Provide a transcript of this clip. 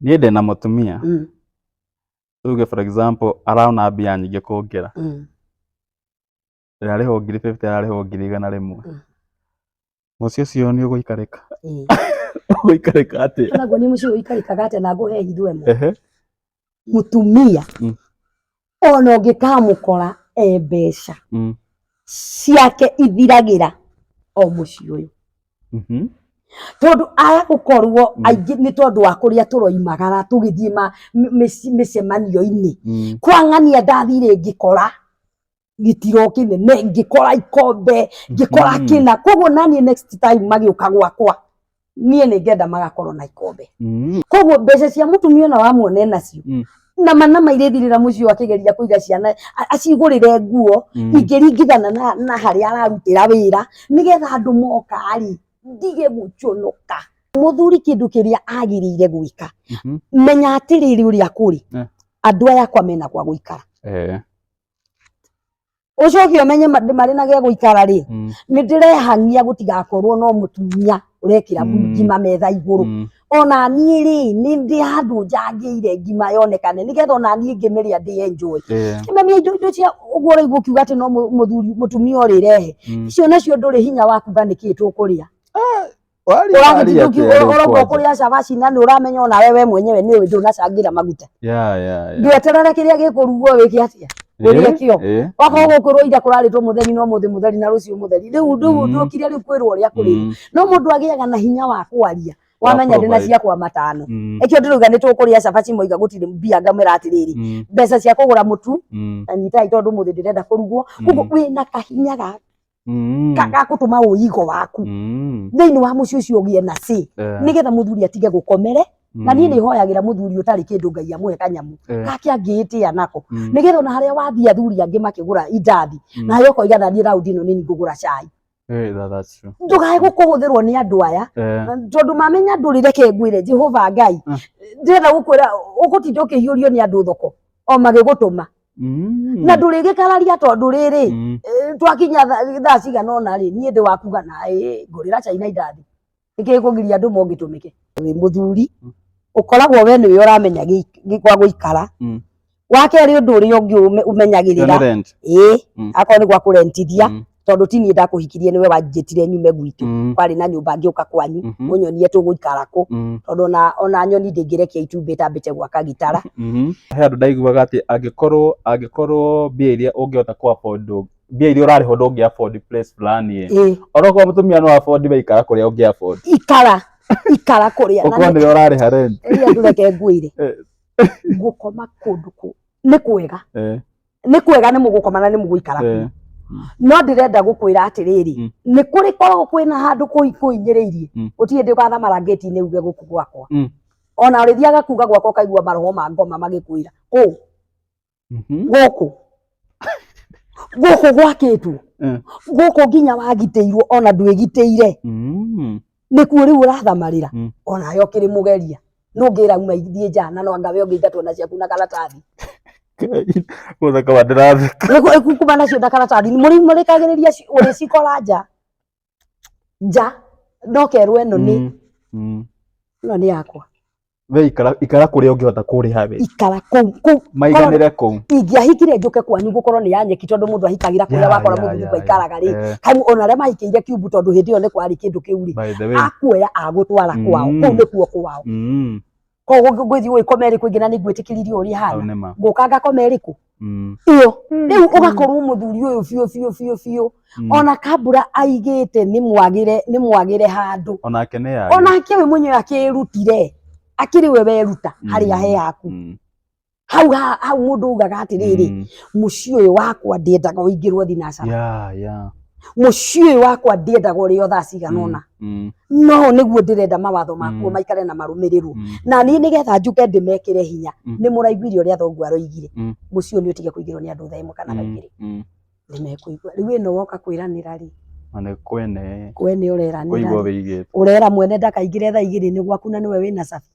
Niĩ ndĩna mũtumia, tuge for example arona mbia nyingĩ kũngĩra, ndĩrarĩhwo 50,000 ararĩhwo 100,000. Mũciĩ ũcio nĩ ũgũikarĩka? Ũgũikarĩka atĩa? Onaguo nĩ mũciĩ ũikarĩkaga atĩa na ngũhe hitho ĩmwe. Mũtumia ona ũngĩkamũkora e mbeca ciake ithiragĩra o mũciĩ ũyũ. Tondũ aya gũkorwo aingĩ nĩ tondũ wa kũrĩa tũroimagara tũgĩthiĩ mĩcemanio-inĩ. Kwang'ania ndathire ngĩkora gĩtiro kĩnene, ngĩkora ikombe, ngĩkora kĩna. Koguo naniĩ next time magĩũka gwakwa niĩ nĩ ngenda magakorwo na ikombe. Koguo mbeca cia mũtumia ona wamuona enacio, nama nama irĩthirĩra mũciĩ ũyũ akĩgeria kũiga ciana acigũrĩre nguo ingĩringithana na harĩa ararutĩra wĩra, nĩgetha andũ moka rĩ ndige gũconoka. Mũthuri kĩndũ kĩrĩa agĩrĩire gwĩka, menya atĩrĩrĩ ũrĩa kũrĩ, andũ aya akwa mena gwa gũikara. Ũcoke ũmenye marĩ na gĩa gũikara rĩ, nĩ ndĩrehang'ia gũtigakorwo no mũtumia ũrekĩra ngima metha igũrũ. Ona niĩ rĩ, nĩ ndĩ handũ njangĩire ngima yonekane nĩgetha ona niĩ ngĩmĩrĩa ndĩ enjoy. Kĩmemia indo cia ũguo ũraigua ũkiuga atĩ no mũthuri mũtumia ũrĩrehe. Icio nacio ndũrĩ hinya wa kuga nĩkĩĩ tũkũrĩa. Ũrauga ũkũrĩa cabaci na nĩ ũramenya onawe we mwenyewe nĩ ũĩ ndũnacangĩra maguta. Ndweterere kĩrĩa gĩkũrugwo wĩke atĩa? Ũrĩe kĩo. Wakorwo gũkwĩrwo ira kũrarĩtwo mũtheri no mũthĩ mũtheri na rũciũ mũtheri. Rĩu ndũkire rĩu kwĩrwo ũrĩa kũrĩ. No mũndũ agĩaga na hinya wa kwaria wamenya ndĩna ciakwa matano. Ĩkĩo ndĩrauga nĩ tũkũrĩa cabaci moiga gũtirĩ mbia ngamwĩra atĩrĩrĩ, mbeca cia kũgũra mũtu na nyitai tondũ ũmũthĩ ndĩrenda kũrugwo. Koguo wĩna kahinya ga gagũtũma ũigo waku thĩinĩ wa mũciĩ ũcio ũgĩe na say, nĩgetha mũthuri atige gũkomere. Na niĩ nĩ hoyagĩra mũthuri ũtarĩ kĩndũ Ngai amũhe kanyamũ gake angĩĩtĩa nako, nĩgetha ona harĩa wathiĩ athuri angĩ makĩgũra indathi, nawe ũkoiga na niĩ raundi ĩno nĩ ngũgũra cai. Ndũkae gũkũhũthĩrwo nĩ andũ aya, tondũ mamenya ndũrĩ. Reke ngwĩre, Jehova Ngai, ndĩrenda gũkwĩra ũgũtinda ũkĩhiũrio nĩ andũ thoko o magĩgũtũma na ndũrĩgĩkararia, tondũ rĩrĩ twakinya thaa cigana ũna rĩ, niĩ ndĩ wakuga na ngũrĩra cai na indathi nĩkĩ gĩkũgiria andũ mongĩtũmĩke. Wĩ mũthuri ũkoragwo we nĩwe ũramenya gwa gũikara. Wa kerĩ, ũndũ ũrĩa ũngĩ ũmenyagĩrĩra ĩĩ, akorwo nĩ gwa kũrentithia, tondũ ti niĩ ndakũhikirie, nĩwe wanjĩtire nyume gwitũ. Kwarĩ na nyũmba, ngĩũka kwanyu ũnyonie tũgũikara kũ, tondũ ona nyoni ndĩngĩrekia itumbĩ ĩtambĩte gwaka gĩtara. He andũ ndaiguaga atĩ angĩkorwo mbia iria ũngĩhota kũ afford, mbia iria ũrarĩhwo ndũngĩ afford place fulani ĩ, onokorwo mũtumia no afford, we ikara kũrĩa ũngĩ afford. Ikara, ikara kũrĩa. Ũkorwo nĩwe ũrarĩha rent. Ĩrĩa ndũreke ngwĩre, gũkoma kũndũ kũ nĩ kwega, nĩ kwega, nĩ mũgũkoma na nĩ mũgũikara kuo, no ndĩrenda gũkwĩra atĩrĩrĩ, nĩ kũrĩ koragwo kwĩna handũ kũhinyĩrĩirie. Gũtirĩ hĩndĩ ũgathamara ngĩti-inĩ uge gũkũ gwakwa. Ona ũrĩthiaga kuga gwakwa ũkaigua maroho ma ngoma magĩkwĩra kũu gũkũ gũkũ gwakĩtwo gũkũ nginya wagitĩirwo ona ndwĩgitĩire. Nĩkuo rĩu ũrathamarĩra. Onawe ũkĩrĩ mũgeria nũngĩra uma ithiĩ nja na no anga we ũngĩingatwo na ciaku na karatathi. Gũtheka wa ndĩratheka. Kuma nacio na karatathi mũrĩkagĩrĩria ũrĩcikora nja nja no kerwo ĩno nĩ ĩno nĩ yakwa. We ikara, ikara kũrĩa ũngĩhota kũrĩha we. Ikara kũu kũu. Maiganĩre kũu. Ingĩahikire njũke kwanyu gũkorwo nĩ ya nyeki, tondũ mũndũ ahikagĩra kũrĩa wakora mũthuri kwaikaraga rĩ, hau ona arĩa mahikĩire kiumbu, tondũ hĩndĩ ĩyo nĩ kwarĩ kĩndũ kĩu rĩ, By the way. Akuoya agũtwara kwao. Kũu nĩkuo kwao. Koguo ngwĩthiĩ gwĩkoma ĩrĩkũ ĩngĩ na nĩ ngwĩtĩkĩririe ũrĩa Hau hana nĩ ma. ngũka ngakoma ĩrĩkũ ĩyo rĩu ũgakorwo mũthuri ũyũ biũ biũ biũ biũ. Ona kambura aigĩte nĩ mwagĩre, nĩ mwagĩre handũ. Onake nĩ yagĩre. Onake we mwenyewe akĩrutire, akĩrĩ we weruta harĩa he haku. Hau hau mũndũ ugaga atĩrĩrĩ, mũciĩ ũyũ wakwa ndiendaga ũingĩrwo thinacara. Mũciĩ ũyũ wakwa ndiendaga ũrĩo thaa cigana ũna. No nĩguo ndĩrenda mawatho makuo maikare na marũmĩrĩrwo. Na niĩ nĩgetha njuke ndĩmekĩre hinya, nĩ mũraiguire ũrĩa thoguo aroigire, mũciĩ ũyũ nĩ ũtige kũingĩrwo nĩ andũ thaa 1 kana thaa 2. Nĩ mekũigua rĩu ĩno woka kwĩranĩra rĩ. Na nĩ kwene. Kwene ũreranĩra Kũigwo rĩ. wĩigĩte. Ũrera mwene ndakaingĩre thaa 2 nĩ gwaku na nĩwe wĩna cabi.